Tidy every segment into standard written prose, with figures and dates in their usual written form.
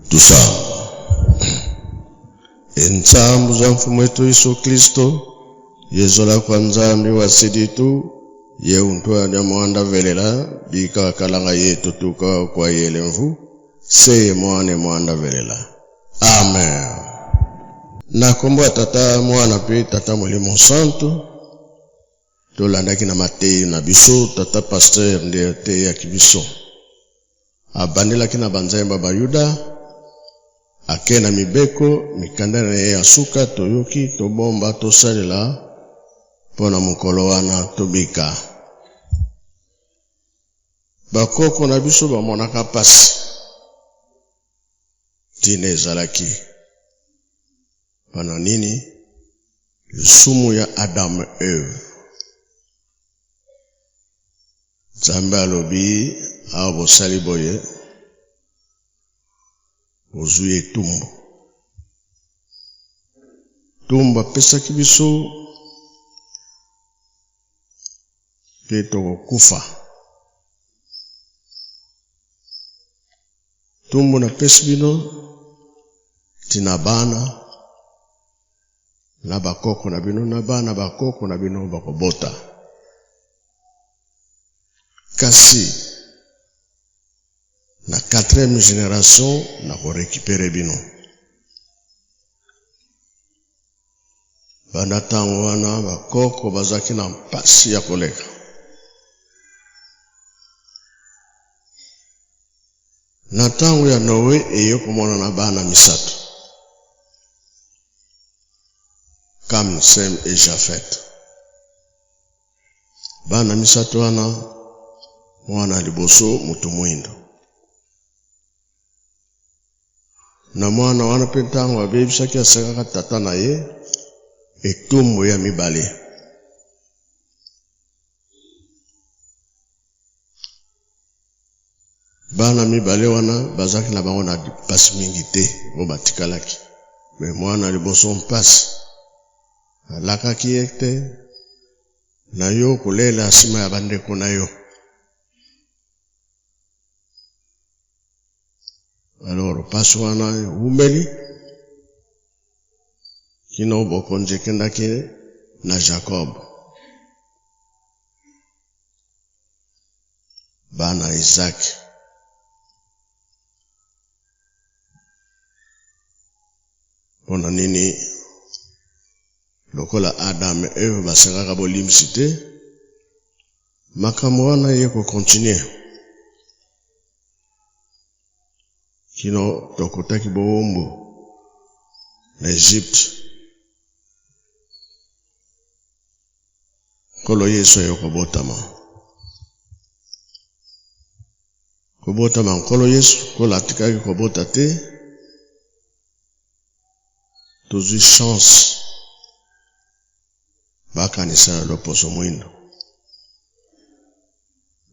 Tusamba. Ensambu za Mfumu wetu Yesu Kristo, yezola kwa Nzambi wa siditu, ye untu ya mwanda velela, bika kalanga yetu tuka kwa yele mvu, seye mwane mwanda velela. Amen. Na kombo ya Tata, Mwana mpe Tata Molimo Santu, tolandaki na mateyi na biso, Tata Pasteur nde ateyaki biso. Abandelaki na banzembo ya Bayuda, ake na mibeko, mikanda na ye ya suka toyoki, tobomba, tosalela mpo na mokolo wana tobika. Bakoko na biso bamonaka mpasi, ntina ezalaki mpo na nini? Lisumu ya Adam Eve. Nzambe alobi awa bosali boye, bozwi etumbu. Tumbu apesaki biso mpe tokokufa. Tumbu napesi bino tina bana na bakoko na bino na bana bakoko na bino bakobota. Kasi na 4e génération nakorécupere bino. Banda ntango wana bakoko bazalaki na mpasi ya koleka. Na ntango ya Noe eye komonana bana misato, Kam, Sem et Jafet. Bana misato wana, mwana liboso moto mwindo. Na mwana wana mpe ntango abebisaki asengaka tata na ye etumbu ya mibale. Bana mibale wana bazalaki na bango na mpasi mingi te oyo batikalaki. Me mwana liboso mpasi alakaki ye te na yo kolela nsima ya bandeko na yo. Alors mpasi wana ewumeli kino bokonzi ekendaki na Jacob. Bana Isaac. Mpona nini lokola Adam et Eve basengaka bolimbisi te, makambo wana ye kokontinue kino tokotaki bowumbu na Egypte. Nkolo Yesu aye kobotama. Kobotama Nkolo Yesu, Nkolo atikaki kobota te. Tozwi chance bakanisa ya loposo mwindo.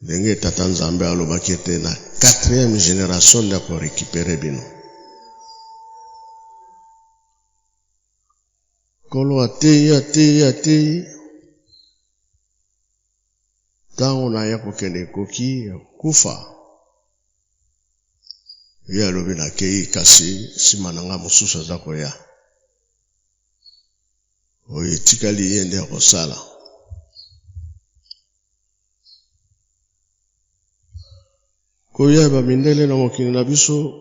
Ndenge Tata Nzambe alobaki ete na 4e génération nde akorécupere bino. Nkolo ateyi, ateyi, ateyi. Ntango na ye kokende ekoki kufa. Ye alobi nakei, kasi nsima na nga mosusu aza koya. Oyo etikali ye nde akosala. Koya bamindele na mokili na biso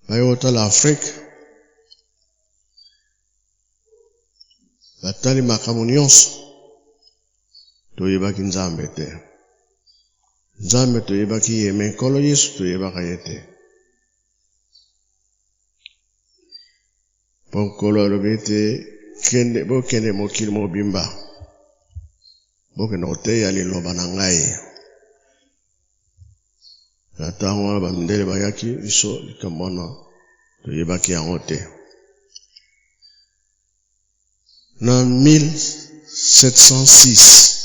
baye kotala Afrique, batali makambo nyonso. Toyebaki Nzambe te. Nzambe toyebaki ye, me Nkolo Yesu toyebaka ye te. Mpo Nkolo alobi ete kende, bokende mokili mobimba, bokende koteya liloba na ngai. Na ntango wana bamindele bayaki biso likambo wana toyebaki yango te. Na 1706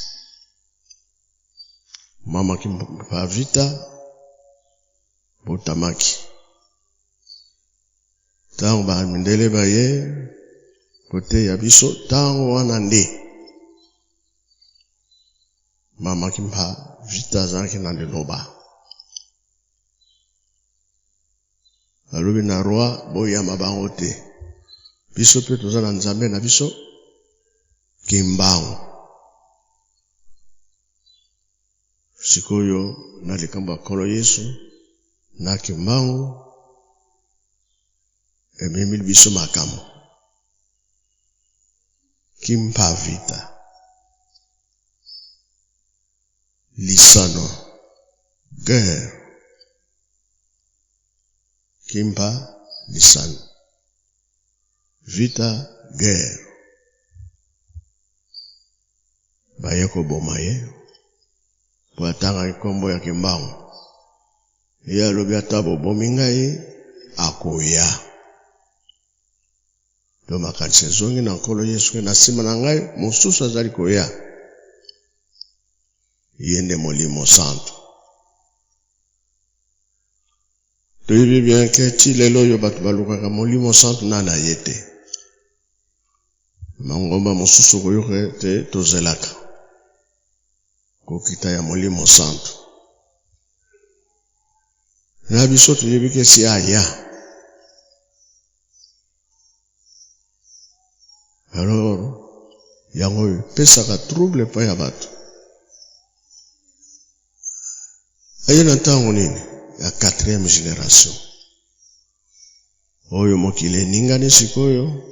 mama Kimpavita botamaki. Ntango bamindele baye koteya biso, ntango wana nde mama Kimpavita azalaki na liloba. Balobi na roi boyamba bango te. Biso pe toza na Nzambe na biso Kimbangu. Sikoyo na likambo ya Nkolo Yesu na Kimbangu ememeli biso makambo. Kimpa Vita. Lisano. Guerre. Kimpa lisano. Vita guerre. Baye koboma ye po atangaki nkombo ya Kimbangu. Ye alobi ata bobomi ngai akoya. To makanisi ezongi na Nkolo Yesu ke na nsima na ngai mosusu azali koya. Ye nde Molimo Santu. Toyebi bien ke ti lelo oyo bato balukaka Molimo Santu nani aye te. Mangomba mosusu okoyoka ete tozelaka kokita ya Molimo Santu. Na biso toyebi ke si aya. Alors yango oyo epesaka trouble epai ya bato. Aye na ntango nini? Ya quatrième generation. Oyo mokili eningani sikoyo.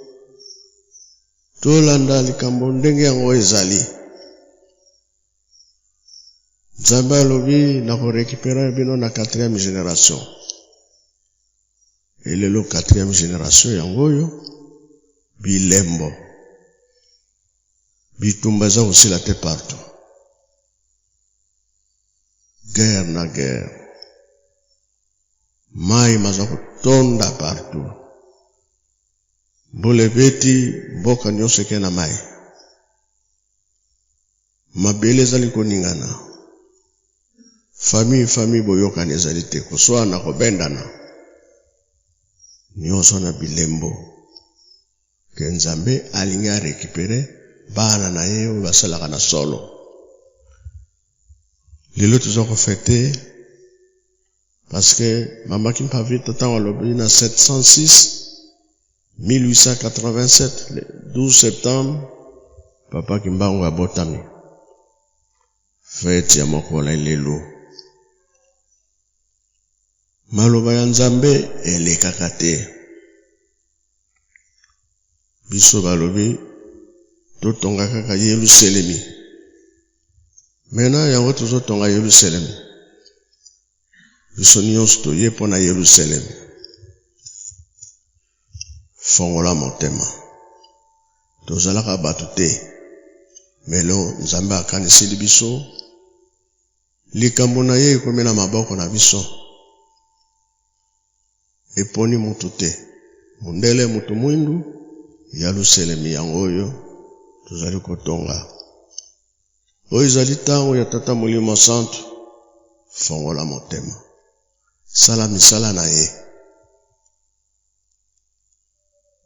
Tolanda likambo ndenge yango ezali. Nzambe alobi nako recuperer bino na quatrième generation. Et lelo quatrième generation yango oyo bilembo bitumba eza kosila te partout. Guerre na guerre. Mayi maza kotonda partout. Mbula ebeti mboka nyonso eke na mayi. Mabele ezali koningana. Famille famille boyokani ezali te, koswana, kobendana. Nyonso na bilembo ke Nzambe alingi a recuperer bana na ye oyo basalaka na solo. Lelo toza ko fete parce que Mama Kimpa Vita ntango alobi na 706 1887 le 12 septembre Papa Kimbangu abotami. Fete ya mokolo ya lelo. Maloba ya Nzambe elekaka te. Biso balobi totonga kaka Yelusalemi. Maintenant yango tozotonga Yelusalemi. Biso nyonso toye mpo na Yelusalemi. Fongola motema. Tozalaka bato te. Melo Nzambe akaniseli biso likambo na ye ekomi na maboko na biso. Eponi mutu te. Mundele mutu mwindu, Yaluselemi yango oyo tozali kotonga. Oyo ezali ntango ya Tata Molimo Santu. Fongola motema. Sala misala na ye.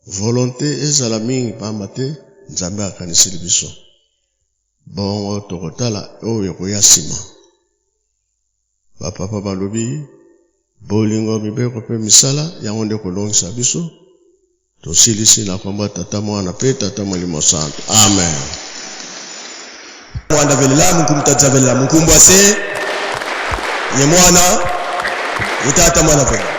Volonte ezala mingi pamba te Nzambe akaniseli biso. Bongo tokotala oyo ekoya nsima. Ba papa balobi bolingo, mibeko mpe misala yango nde ekolongisa biso. Tosilisi na kombo ya Tata, Mwana mpe Tata Molimo Santu. Amen. Mwanda velela munkumbu tata velela munkumbu ase ye mwana ye tata mwana velela.